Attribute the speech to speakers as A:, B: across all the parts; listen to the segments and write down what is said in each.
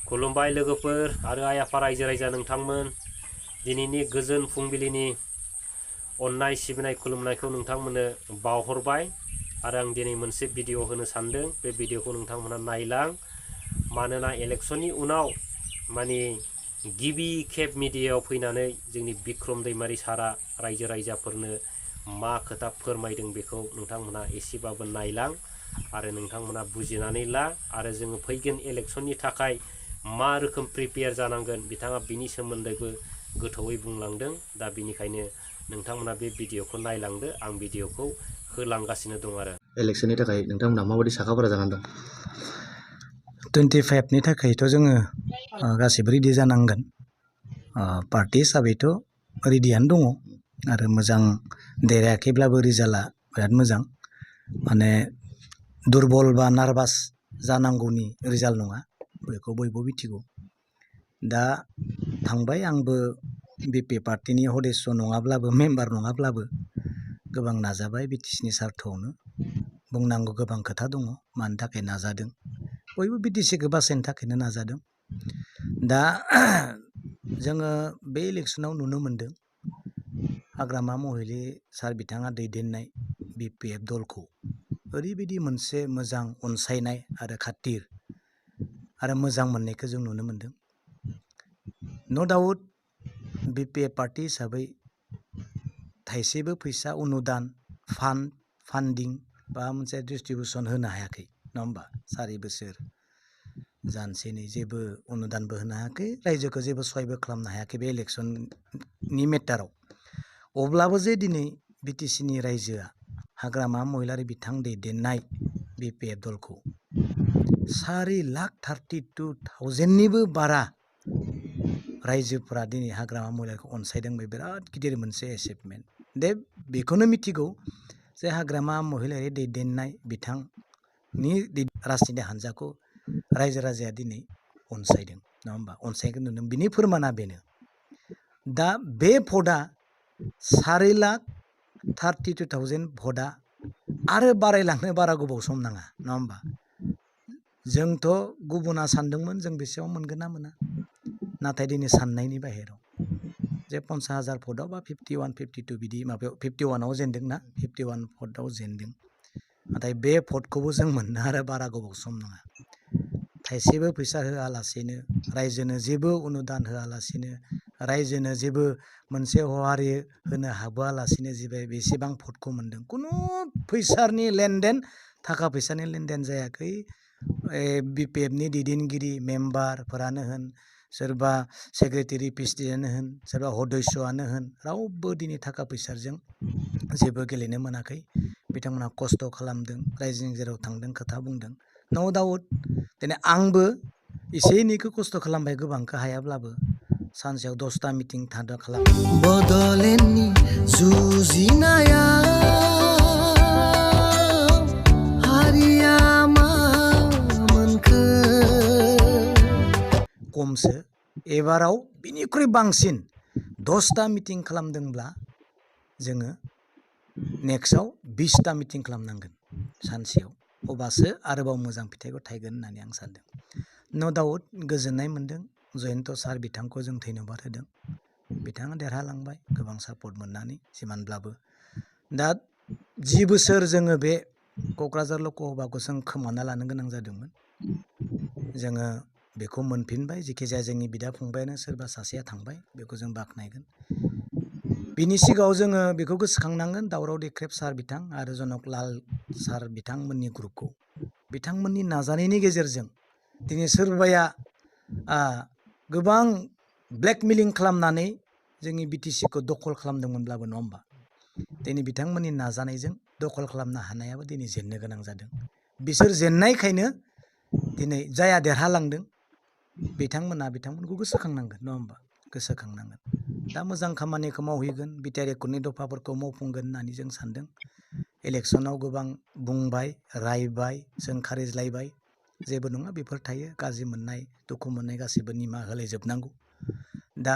A: खुलुमबाय लोगोफोर आरो आइ आफा रायजो राजा नोंथांमोन दिनैनि गोजोन फुंबिलिनि अननाय सिबिनाय खुलुमनायखौ नोंथांमोननो बावहरबाय आरो आं दिनै मोनसे भिडिअ होनो सानदों। बे भिडिअखौ नोंथांमोना नायलां, मानोना इलेक्शननि उनाव माने गिबि खेब मिडियायाव फैनानै जोंनि बिक्रम दैमारि सारा रायजो राजाफोरनो मा खोथा फोरमायदों बेखौ नोंथांमोना एसेबाबो नायलां आरो नोंथांमोना बुजिनानै ला आरो जोङो फैगोन इलेक्शननि थाखाय मा रोखोम प्रिपेयार जानांगोन बिथाङा बिनि सोमोन्दैबो गोथौयै बुंलांदों। दा बिनिखायनो नोंथांमोना बे भिडिअखौ नायलांदो, आं भिडिअखौ होलांगासिनो दं आरो।
B: इलेक्शननि थाखाय नोंथांमोना माबायदि साखाफारा जानानै दं?
C: 25नि थाखायथ' जोङो गासिबो रेडि जानांगोन। पार्टि हिसाबैथ' रेडियानो दङ आरो मोजां देरायाखैब्लाबो रिजाल्टआ बिराद मोजां। माने दुरबल बा नार्भास जानांगौनि रिजाल्ट नङा, बेखौ बयबो मिथिगौ। दा थांबाय, आंबो बिपि पार्टिनि सदस्य नङाब्लाबो मेम्बार नङाब्लाबो गोबां नाजाबाय बिटिसिनि सार्थआवनो। बुंनांगौ गोबां खोथा दङ, मानि थाखाय नाजादों। बयबो बिटिसिखौ बासायनो थाखायनो नाजादों। दा जोङो बे इलेक्शनाव नुनो मोन्दों हाग्रामा महिलारि सार बिथाङा दैदेननाय बिपिएफ दलखौ ओरैबायदि मोनसे मोजां अनसायनाय आरो खाथिर आरो मोजां मोननायखौ जों नुनो मोन्दों। न' डाउट बिपिएफ पार्टि हिसाबै थाइसेबो फैसा अनुदान फान्डिं बा मोनसे डिस्ट्रिबिउसन होनो हायाखै, नङा होमबा? 4 बोसोर जानोसैनि जेबो अनुदानबो होनो हायाखै, रायजोखौ जेबो सहायबो खालामनो हायाखै बे इलेक्शननि मेटाराव। अब्लाबो जे दिनै बिटिसिनि रायजोआ हाग्रामा महिलारि बिथां दैदेननाय बिपिएफ दलखौ 4,32,000निबो बारा रायजोफोरा दिनै हाग्रामा महिलारिखौ अनसायदों। बे बिराद गिदिर मोनसे एचिभमेन्ट। बेखौनो मिथिगौ जे हाग्रामा महिलारि दैदेननाय बिथांनि राजनिति हान्जाखौ रायजो राजाया दिनै अनसायदों, नङा होमबा? अनसायनायखौ नुदों। बिनि फोरमाना बेनो। दा बे भटआ 4,32,000 भटआ आरो बारायलांनो बारा गोबाव सम नाङा, नङा होमबा? जोंथ' गुबुना सानदोंमोन जों बेसेबां मोनगोन ना मोना, नाथाय दिनै साननायनि बाहेराव जे 50,000 भटआव बा 51, 52 बिदि माबायाव 51आव जेनदों ना, 51 भटआव जेनदों। नाथाय बे भटखौबो जों मोननो आरो बारा गोबाव सम नङा। थाइसेबो फैसा होआलासेनो, रायजोनो जेबो अनुदान होआलासेनो, रायजोनो जेबो मोनसे हहारि होनो हाबोआलासेनो बेसेबां भटखौ मोनदों। खुनु फैसानि लेनदेन, थाखा फैसानि लेनदेन जायाखै। बिपिएफनि दैदेनगिरि मेम्बारफोरानो होन, सोरबा सेक्रेटारि प्रेसिडेन्टआनो होन, सोरबा सदस्यआनो होन, रावबो दिनै थाखा फैसाजों जेबो गेलेनो मोनाखै। बिथांमोना खस्थ' खालामदों, रायजोनि जेराव थांदों खोथा बुंदों। नो डाउट दिनै आंबो एसे एनैखौ खस्थ' खालामबाय, गोबांखौ हायाब्लाबो। सानसेयाव 10ता मिटिं खालामो।
D: बड'लेण्डनि जुजिनाया हारिया मा मोनखो?
C: खमसो, एबाराव बिनिख्रुइ बांसिन 10ता मिटिं खालामदोंब्ला जोङो नेक्स्टआव 20ता मिटिं खालामनांगोन सानसेयाव। अब्लासो आरोबाव मोजां फिथाइखौ थायगोन होननानै आं सानदों। नो डाउट गोजोननाय मोन्दों। जयन्त सार बिथांखौ जों धन्यबाद होदों। बिथाङा देरहालांबाय गोबां सापर्ट मोननानै जिमानब्लाबो। दा 10 बोसोर जोङो बे क'क्राझार लकसभाखौ जों खोमाना लानो गोनां जादोंमोन। जोङो बेखौ मोनफिनबाय। जेखिजाया जोंनि बिदा फंबायानो सोरबा सासेया थांबाय, बेखौ जों बाख्नायगोन। बिनि सिगाङाव जोङो बेखौ गोसोखांनांगोन दावराव देख्रेब सार बिथां आरो जनकलाल सार बिथांमोननि ग्रुपखौ। बिथांमोननि नाजानायनि गेजेरजों दिनै सोरबाया गोबां ब्लेकमेलिं खालामनानै जोंनि बिटिसिखौ दखल खालामदोंमोनब्लाबो, नङा होमबा? दिनै बिथांमोननि नाजानायजों दखल खालामनो हानायाबो दिनै जेननो गोनां जादों। बिसोर जेननायखायनो दिनै जाया देरहालांदों, बिथांमोनखौ गोसोखांनांगोन, नङा होमबा? गोसोखांनांगोन। दा मोजां खामानिखौ मावहैगोन, बिटिआर एकर्डनि दफाफोरखौ मावफुंगोन होननानै जों सानदों। इलेक्शनाव गोबां बुंबाय, रायबाय, सोंखारिज्लायबाय, जेबो नङा, बेफोर थायो। गाज्रि मोननाय, दुखु मोननाय गासिबो निमाहा होलायजोबनांगौ। दा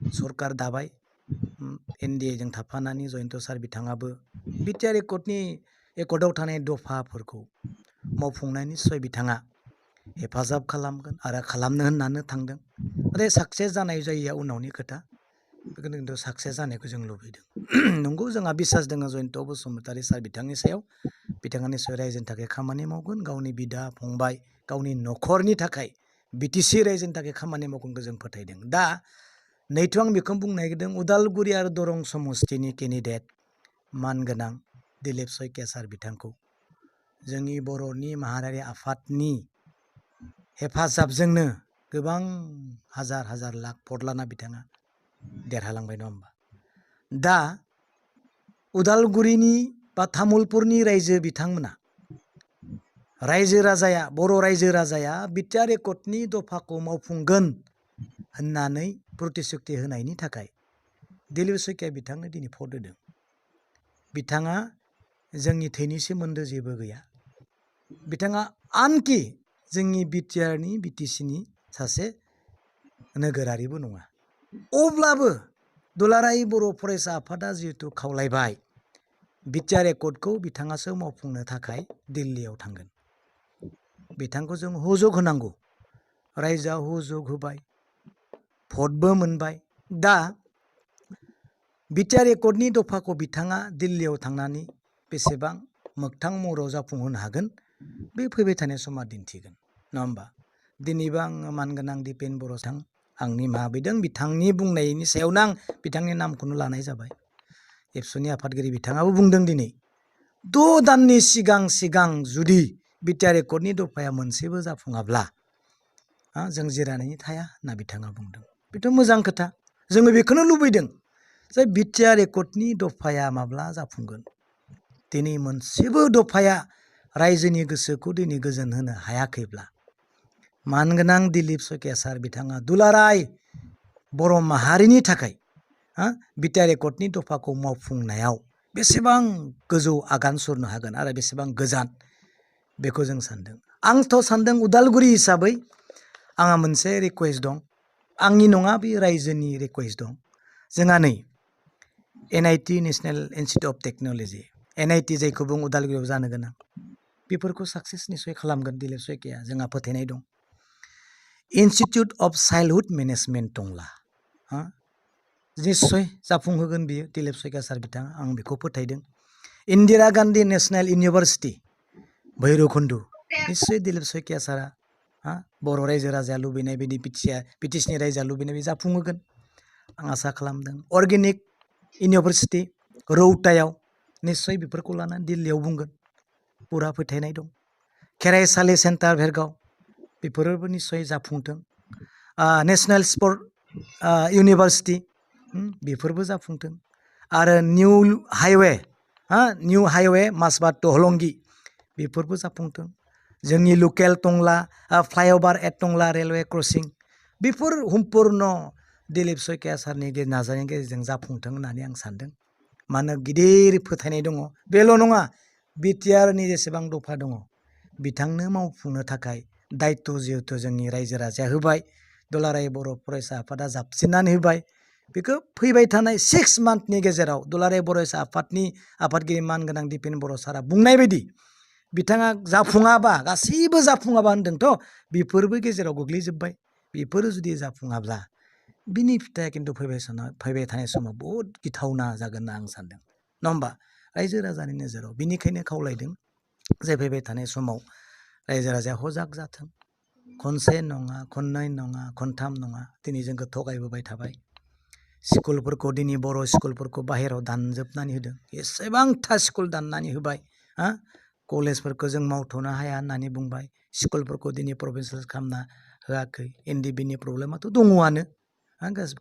C: सरकार दाबाय, एनडिएजों थाफानानै जयन्त सार बिथाङाबो बिटिआर एकर्डआव थानाय दफाफोरखौ मावफुंनायनि निस्सय बिथाङा हेफाजाब खालामगोन आरो खालामनो होननानै थांदों। नाथाय साक्सेस जानाय जायैया उनावनि खोथा। बेखौनो खिन्थु साक्सेस जानायखौ जों लुबैदों। नंगौ जोंहा बिसास दङ जयन्त बसुमतारी सार बिथांनि सायाव। बिथाङा निसय रायजोनि थाखाय खामानि मावगोन, गावनि बिदा फंबाय गावनि न'खरनि थाखाय बिटिसि रायजोनि थाखाय खामानि मावगोनखौ जों फोथायदों। दा नैथो आं बेखौनो बुंनो नागिरदों, उदालगुरि आरो दरं समस्तिनि केन्डिडेट मानगोनां दिलीप सयकिया सार बिथांखौ जोंनि बर'नि माहारियारि आफादनि हेफाजाबजोंनो गोबां हाजार हाजार लाख भट लाना बिथाङा देरहालांबाय, नङा होमबा? दा उदालगुरिनि बा तामुलपुरनि रायजो बिथांमोना, रायजो राजाया, बर' रायजो राजाया बिटिआर एकर्डनि दफाखौ मावफुंगोन होननानै प्रतिश्रुति होनायनि थाखाय दिलीप सयकिया बिथांनो दिनै भट होदों। बिथाङा जोंनि थैनि सोमोन्दो जेबो गैया। बिथाङा आनखि जोंनि बिटिआरनि बिटिसिनि सासे नोगोरारिबो नङा। अब्लाबो दुलाराय बर' फरायसा आफादा जिहेतु खावलायबाय, बिटिआर एकर्डखौ बिथाङासो मावफुंनो थाखाय दिल्लीयाव थांगोन। बिथांखौ जों हुजुग होनांगौ। रायजोआ हुजुग होबाय, भटबो मोनबाय। दा बिटिआर एकर्डनि दफाखौ बिथाङा दिल्लीयाव थांनानै बेसेबां मोगथां महराव जाफुंहोनो हागोन, बे फैबाय थानाय समा दिन्थिगोन, नङा होमबा? दिनैबो आङो मानगोनां दिपेन बर' बिथां आंनि माबिदों, बिथांनि बुंनायनि सायावनो आं बिथांनि नामखौनो लानाय जाबाय। एबसुनि आफादगिरि बिथाङाबो बुंदों दिनै 6 दाननि सिगां जुदि बिटिआर एकर्डनि दफाया मोनसेबो जाफुङाब्ला जों जिरायनानै थाया होनना बिथाङा बुंदों। बेथ' मोजां खोथा। जोङो बेखौनो लुबैदों जे बिटिआर एकर्डनि दफाया माब्ला जाफुंगोन। दिनै मोनसेबो दफाया रायजोनि गोसोखौ दिनै गोजोन होनो हायाखैब्ला, मानगोनां दिलीप सयकिया सार बिथाङा दुलाराय बर' माहारिनि थाखाय बिटिआर एकर्डनि दफाखौ मावफुंनायाव बेसेबां गोजौ आगान सुरनो हागोन आरो बेसेबां गोजान, बेखौ जों सानदों। आंथ' सानदों उदालगुरि हिसाबै आंहा मोनसे रिकुवेस्ट दं। आंनि नङा, बे रायजोनि रिकुवेस्ट दं। जोंहा नै NIT national institute of technology, NIT जायखौ बुं उदालगुरियाव जानो गोनां, बेफोरखौ साक्सेस निस्सय खालामगोन दिलीप सयकिया, जोंहा फोथायनाय दं। इन्स्टिटिउट अफ चाइल्डहुड मेनेजमेन्ट टंला, निस्सय जाफुंहोगोन बियो दिलीप सयकिया सार बिथाङा, आं बेखौ फोथायदों। इन्दिरा गान्धी नेसनेल इउनिभारसिटि भैरबकुन्डु, निस्सय दिलीप सयकिया सारा बर' रायजो राजाया लुबैनाय बायदि, बिटिसिनि रायजोआ लुबैनाय बायदि जाफुंहोगोन आं आसा खालामदों। अर्गेनिक इउनिभारसिटि रौतायाव निस्सय बेफोरखौ लानानै दिल्लीयाव बुंगोन, पुरा फोथायनाय दं। खेराइसालि सेन्टार भेरगाव, बेफोरबो निस्सय जाफुंथों। नेसनेल स्पर्ट इउनिभारसिटि, बेफोरबो जाफुंथों। आरो निउ हाइवे मासबाद टहलंगि, बेफोरबो जाफुंथों। जोंनि लकेल टंला फ्लाइअभार एट टंला रेलवे क्रसिं, बेफोर सम्पुर्ण दिलीप सयकिया सारनि नाजानायनि गेजेरजों जाफुंथों होननानै आं सानदों। मानो गिदिर फोथायनाय दङ। बेल' नङा, बिटिआरनि जेसेबां दफा दङ बिथांनो मावफुंनो थाखाय दायित्व जिहेतु जोंनि रायजो राजाया होबाय, दुलाराय बर' फरायसा आफादा जाबसिननानै होबाय। बेखौ फैबाय थानाय 6 मान्थनि गेजेराव दुलाराय फरायसा आफादनि आफादगिरि मानगोनां दिपेन बर' सारा बुंनाय बायदि बिथाङा जाफुङाबा, गासैबो जाफुङाबा होन्दोंथ', बेफोरबो गेजेराव गोग्लैजोब्बाय। बेफोरो जुदि जाफुङाब्ला बिनि फिथाइया खिन्थु फैबाय थानाय समाव बहुद गिथावना जागोन होनना आं सानदों, नङा होमबा? रायजो राजानि नोजोराव बिनिखायनो खावलायदों जे फैबाय थानाय समाव रायजो राजाया हजाग जाथों। खनसे नङा, खननै नङा, खनथाम नङा, दिनै जोंखौ थगायबोबाय थाबाय। स्कुलफोरखौ दिनै बर' स्कुलफोरखौ बाहेरायाव दानजोबनानै होदों, एसेबांथा स्कुल दाननानै होबाय। कलेजफोरखौ जों मावथ'नो हाया होननानै बुंबाय। स्कुलफोरखौ दिनै प्रभिन्सियेल खालामना होआखै। NDBनि प्रब्लेमाथ' दङआनो,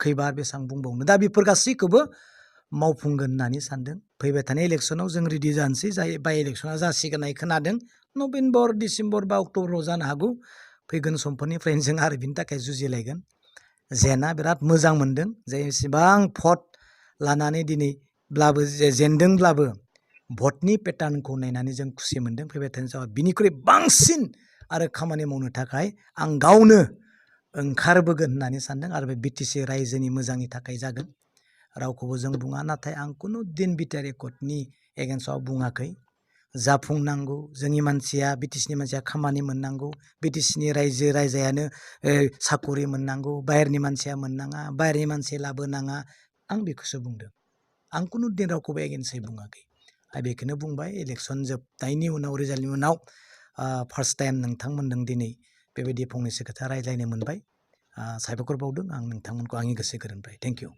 C: खैबार बेसेबां बुंबावनो। दा बेफोर गासैखौबो मावफुंगोन होननानै सानदों। फैबाय थानाय इलेक्सनाव जों रेडि जानोसै। बाय इलेक्सना जासिगोन होननाय खोनादों। नभेम्बर, डिसेम्बर बा अक्ट'बराव जानो हागौ। फैगोन समफोरनिफ्रायनो जों आरो बिनि थाखाय जुजिलायगोन। जेना बिराद मोजां मोनदों जे एसेबां भट लानानै दिनैब्लाबो जेनदोंब्लाबो भटनि पेटार्नखौ नायनानै जों खुसि मोनदों। फैबाय थानाय समाव बिनिख्रुइ बांसिन आरो खामानि मावनो थाखाय आं गावनो ओंखारबोगोन होननानै सानदों। आरो बे बिटिसि रायजोनि मोजांनि थाखाय जागोन। रावखौबो जों बुङा, नाथाय आं खुनु दिन बिटिआर एकर्डनि एगेन्स्टआव बुङाखै। जाफुंनांगौ, जोंनि मानसिया बिटिसिनि मानसिया खामानि मोननांगौ, बिटिसिनि रायजो राजायानो साकरि मोननांगौ, बाहेरनि मानसिया मोननाङा, बाहेरनि मानसि लाबोनाङा, आं बेखौसो बुंदों। आं खुनु दिन रावखौबो एगेन्स्टै बुङाखै। आं बेखौनो बुंबाय इलेक्सन जोबनायनि उनाव रिजाल्टनि उनाव फार्स्ट टाइम नोंथांमोनजों दिनै बेबायदि फंनैसो खोथा रायज्लायनो मोनबाय। साबायखर बावदों आं नोंथांमोनखौ आंनि गोसो गोरबोनिफ्राय। Thank you.